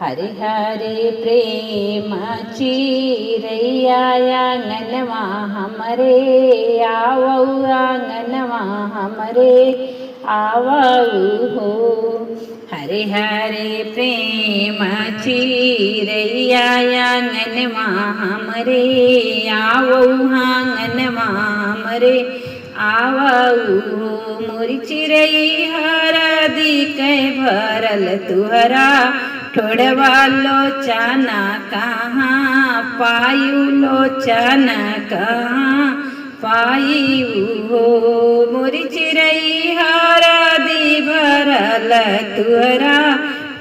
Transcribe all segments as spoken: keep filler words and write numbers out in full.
हरे हरे प्रेम चिरैया आंगनवा हमरे, आवौ आंगनवा हमरे, आवौ हो। हरे हरे प्रेम चिरैया आंगनवा हमरे, आवौ आंगनवा हमरे, आवौ हो। मोरी चिरई हरदी कै भरल तुहरा ठोड़वा, लोचन कहाँ पायू, लोचन कहाँ पायू हो। मोरी चिरई हरदी भरल तुहरा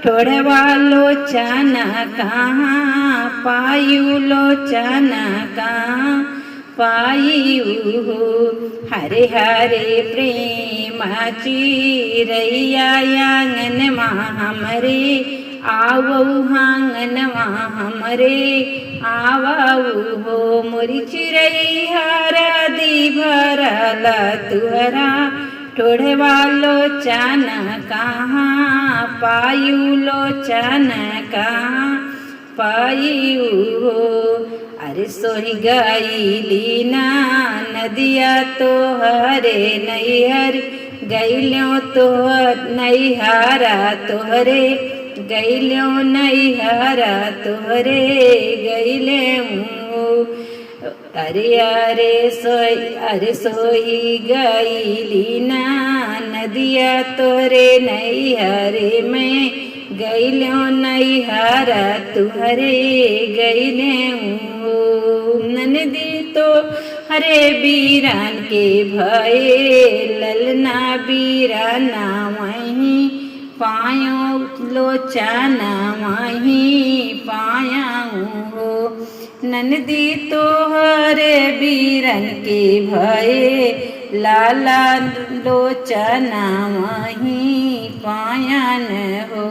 ठोड़वा, लोचन कहाँ पायू, लोचन कहाँ पायू हो। हरे हरे प्रेम चिरैया आंगनवा हमरे, आवौ आंगनवा हमरे, आवौ हो। मोरी चिरई हरदी भरल तुहरा ठोड़वा, लोचन कहाँ पायू, लोचन कहाँ पायू हो। अरे सोहि गईली ना नदिया तोहरे नैहर, गईल्यों तोहर नैहरा तोहरे, गईल्यों नैहरा तोहरे, गईल्यों। अरे, अरे सोई, अरे सोई गईली ना नदिया तोरे नैहरे में, गईल्यों नैहरा तुहरे गईल्यों। ननदी तोहरे बीरन के भए, ललना बीरना वहीं पायो, लोचन वहीं पायो हो। ननदी तोहरे बीरन के भए, लाला लोचन वहीं पायन हो।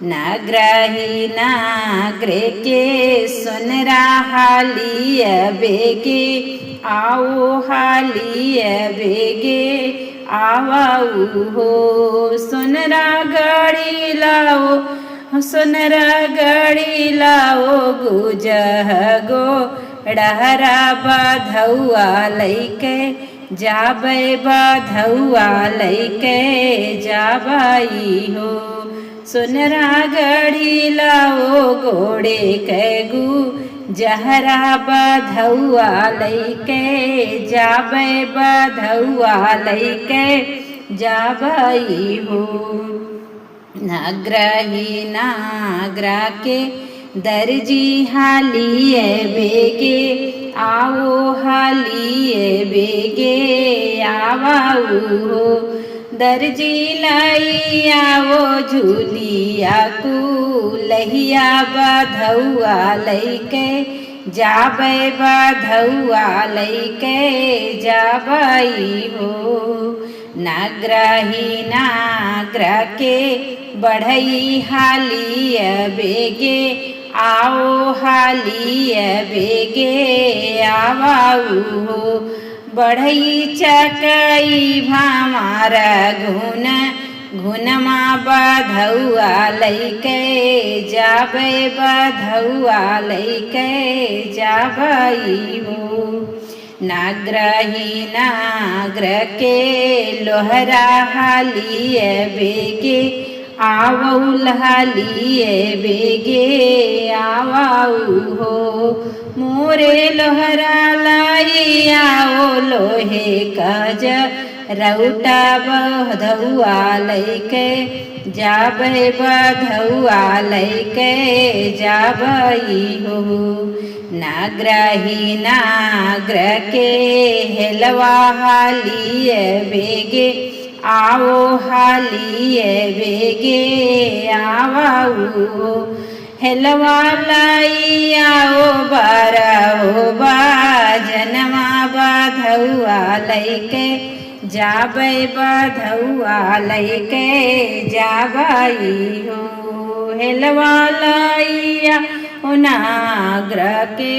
नागराही नागर के सोनरा हाली बेगे, आवौ हाली बेगे, आवौ हो। सोनरा गढ़ी लाओ, सोनरा गढ़ी लाओ, गुजह गो डहरा बधौआ लैके, जाबै बधौआ लैके, जाबै हो। सोनरा गढ़ी लाओ, गोड़े कै गुजहरा बधौआ लैके, जाबै बधौआ लैके, जाबै हो। नागराही नागर के दर्जी हाली बेगे, आवौ हाली बेगे, आवौ हो। दर्जी लाई आवौ झूलिया कुलहिया बधौआ लैके, जाबै बधौआ लैके, जाबै हो। नागराही नागर के बढ़ई हाली बेगे, आवौ हाली बेगे, आवौ हो। बढ़ई चकई भामार घुन, घुनमा बधौआ लैके, जाबै बधौआ लैके, जाबै हो। नागराही नागर के लोहरा हाली बेगे, आवौ हाली बेगे, आवौ हो। मोरे लोहरा लाई आवौ लोहे का ज रौटा बधौआ लैके, जाबै बधौआ लैके, जाबै हो। नागराही नागर के हेलवा हाली बेगे, आवौ हाली बेगे, आवौ हो। हेलवा लाई आवौ बरहो बजनमा बधौआ लैके, जाबै बधौआ लैके, जाबै हो। हेलवा लाई आवौ नागर के,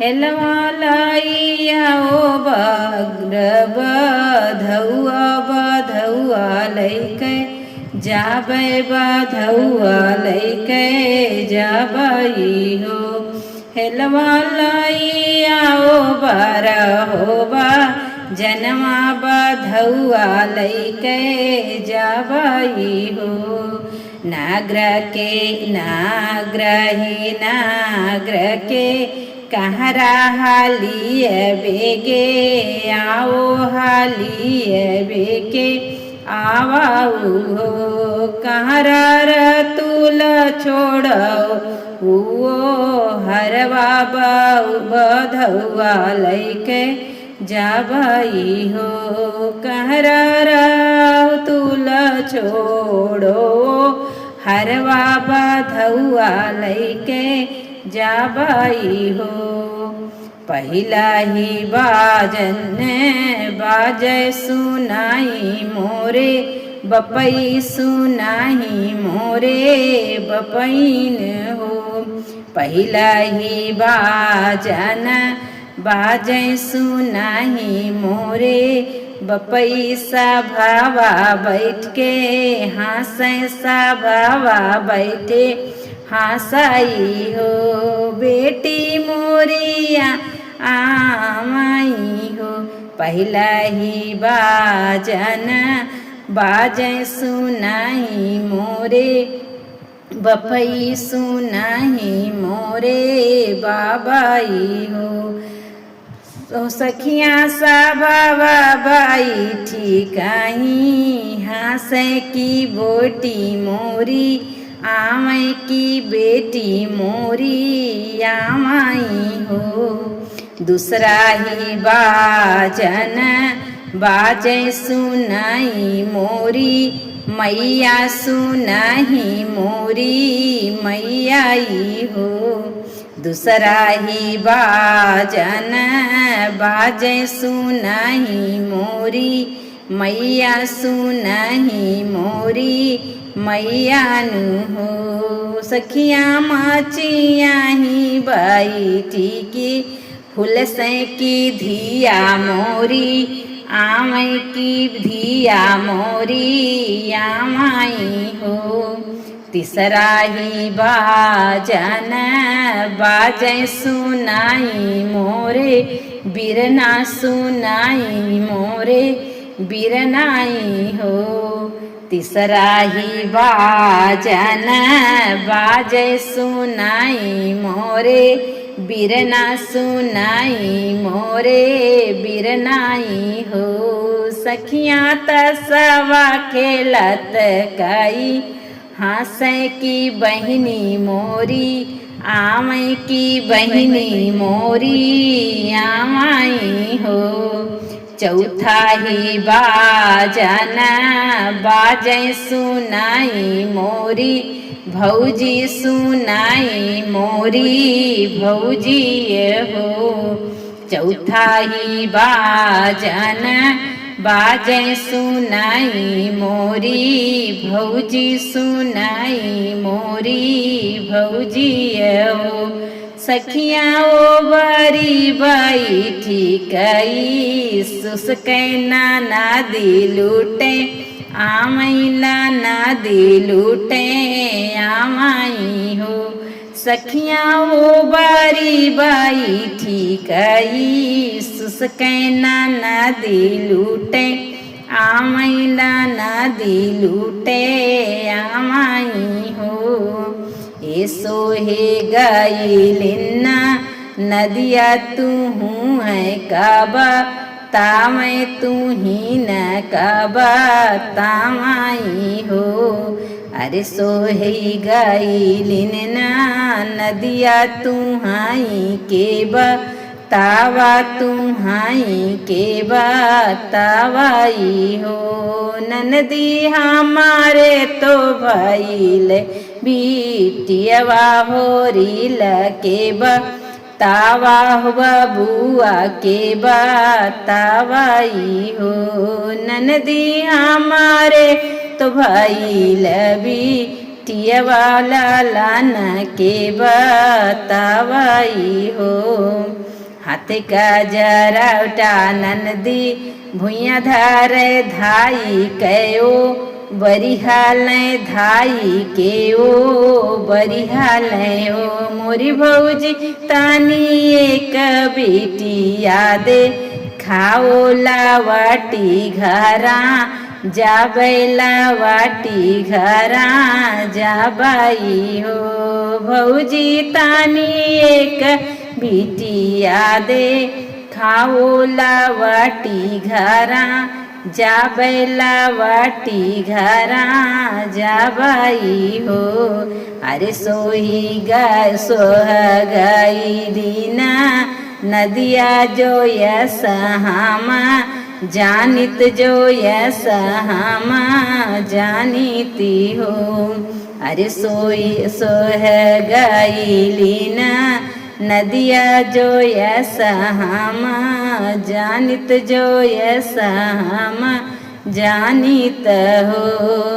हेलवा लाई आवौ बगर बधौआ, बधौआ लैके, जाबै बधौआ लैके, जाबई हो। हेलवा लई आओ बरहोबा, जनवा बधउआ लइके जाबई हो। नागर के, नागर ही नागर के, कहरा हाली बेगे, आओ हाली बेगे, आवा उहो। कहरा रतुल छोड़ो, उहो हरवा बधउआ लइके जाबई हो। कहरा रतुल छोड़ो, हरवा बधउआ लइके जाबई हो। पहिला ही बाजन बाजै सुनाई मोरे बपई, सुनाई मोरे बपईन हो। पहिला ही बाजन बाजै सुनाई मोरे बपई, सभावा बैठ के हाँसै, सभावा बैठे हाँसई हो। बेटी मोरिया आमई हो। पहिला ही बाजन बाजै सुनाई मोरे बपई, सुनाई मोरे बपई हो। ओ सखिया सभावा बैठी कहीं हाँसै कि बेटी मोरी आमई, कि बेटी मोरी आमई हो। दुसरा ही बाजन बाजै सुनाई मोरी मइया, सुनाई मोरी मइया हो। दुसरा ही बाजन बाजै सुनाई मोरी मइया, सुनाई मोरी मइया नु हो। सखिया मचिया ही बैठी के हुलसै कि धिया मोरी आमई, कि धिया मोरी आमई हो। तिसरा ही बाजन बाजै सुनाई मोरे बिरना, सुनाई मोरे बिरनाई हो। तिसरा ही बाजन बाजै सुनाई मोरे बिरना, सुनाई मोरे बिरनाई हो। सखिया तसवा खेलत कई हाँसै कि बहिनी मोरी आमई, कि बहिनी मोरी आमई हो। चौथा ही बाजन बाजै सुनाई मोरी भौजी, सुनाई मोरी भौजी हो। चौथा ही बाजन बाजै सुनाई मोरी भौजी, सुनाई मोरी भौजी हो। सखिया ओ बारी बैठी कई सुसकै ननदी लूटै आमई, ननदी लूटै आमई हो। सखिया ओ बारी बैठी कई सुसकै ननदी लूटै आमई, ननदी लूटै आमई हो। ए सोहे गइलिन ननदिया तुहूँ है कब, तामई तुहीं न कब तामई हो। अरे सोहे गइलिन ननदिया तुहई के बा, तावा तुहई के बतावई हो। ननदी हमारे तो भइल बिटियवा होरिल के बतावा हो, बबुआ के बतावई हो। ननदी हमारे तो भइल बिटियवा ललन के बतावई हो। हाथ का जरावटा ननदी भुइयाँ धरे धाई कयो, बरिहालय धाई के ओ, बरिहालय ओ मोरी भौजी, तानी एक बिटिया दे, खाओ लावटी घरा, जाबै लावटी घरा, जाबै हो भौजी, तानी एक बिटिया दे, खाओ लावटी घरा, जाबै लावटी घरा, जाबै हो। अरे सोही ग-, सोह गइली ना नदिया जो यस हमा, जानित जो यस हमा, जानिती हो। अरे सोई, सोह गइली ना नदिया जो यस हमा, जानित जो यस हमा, जानित हो।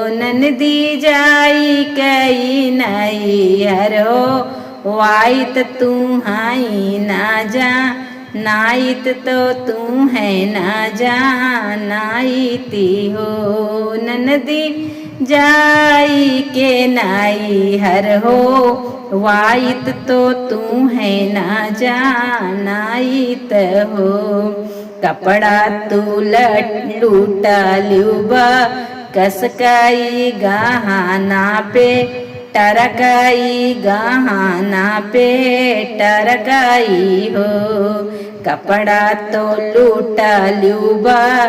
ननदी जाई कई नैहर हो, वाइत तू हाई ना जा, नाइत तो तू है ना जा, नाइती हो। ननदी जाई के नैहर हो, वाइत तो तू है ना जा, नाइत हो। कपड़ा तू लट-, लूटा ल्यूबा, कसकई गहना पे टरकई, गहना पे टरकई हो। कपड़ा तो लूटा ल्यूबा,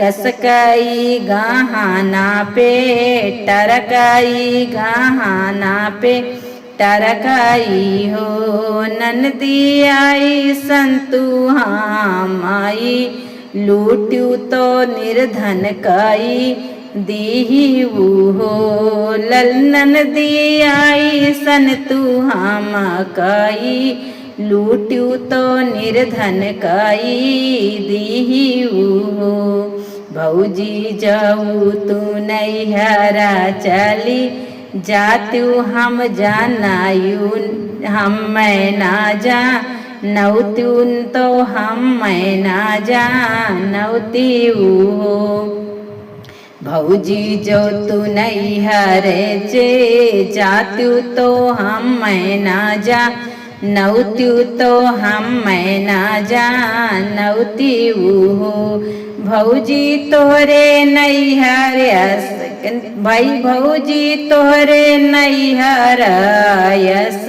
कसकई गहना पे टरकई, गहना पे टरकई हो। ननदी अइसन तू हमाई, लूट्यू तो निर्धन कई दीही ऊ हो। लल ननदी अइसन तू हमा कई, लूट्यू तो निर्धन कई दीही ऊ हो। भौजी जाऊ तू नैहरा चली, जात्यू हम जानायू, हम मैं ना जा, नौत्यू तो हम मैं ना जा, नौती ऊ हो। भौजी जो तू नैहरे जे, जात्यू तो हम मैं ना जा, नौत्यू तो हम मैं ना जा, नौती ऊ हो। भौजी तोहरे नैहर यस, भाई भौजी तोहरे नैहर यस,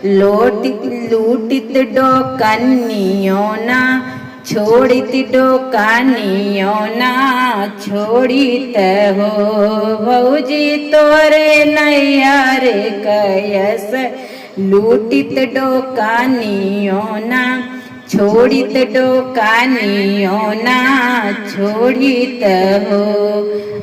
लोट, लूटित डोकनियो ना, छोड़ित डोकनियो ना, छोड़ित हो। भौजी तोहरे नैहर कयस, लूटित डोकनियो ना, छोड़ित डोकनियो ना, छोड़ित हो।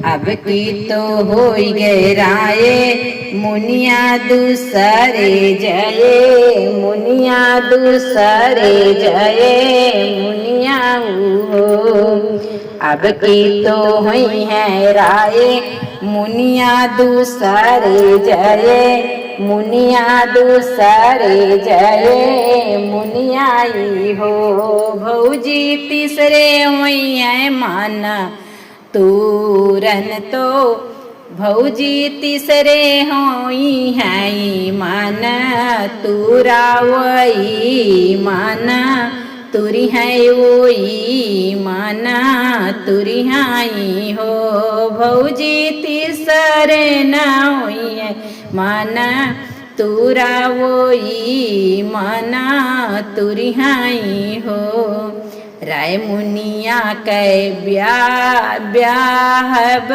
अब की तो होई गए राये, मुनिया दूसरे जये, मुनिया दूसरे जये, मुनिया ऊ हो। अब की तो होई है राये, मुनिया दूसरे जये, मुनिया दूसरे जये, मुनिया ई हो। भौजी तीसरे होई है माना, तूरन तो भौजी तीसरे होई है माना, तूरा वही माना, तुरी है वही माना, तुरी हाई हो। भौजी तीसरे ना होई है माना, तूरा वही माना, तुरी हाई हो। राय मुनिया कै ब्या-, ब्याहब,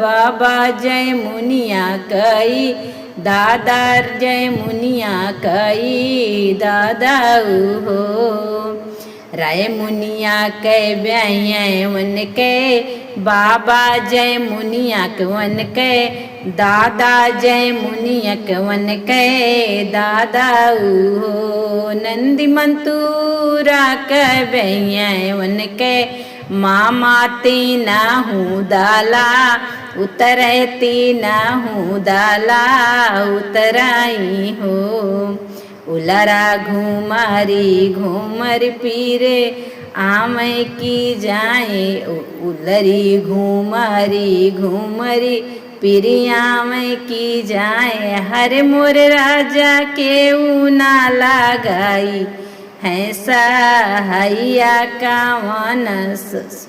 बाबा जय मुनिया कई, दादा जय मुनिया कई, दादा ऊ हो। राय मुनिया कै ब्याहवन के, बाबा जय मुनिया के वन के, दादा जय मुनिया के वन के, दादा ऊ हो। नंदी मंतूरा कै ब्याहवन के, मामा तीना हूँ दाला, उतरे तीना हूँ दाला, उतराई हो। उलरा घूमरी घूमर पीरे, आमय की जाए उ-, उलरी घूमरी घूमरी, पिरियामय की जाए। हरे मोर राजा केऊ ना लगाई, है सहैया कवन स-,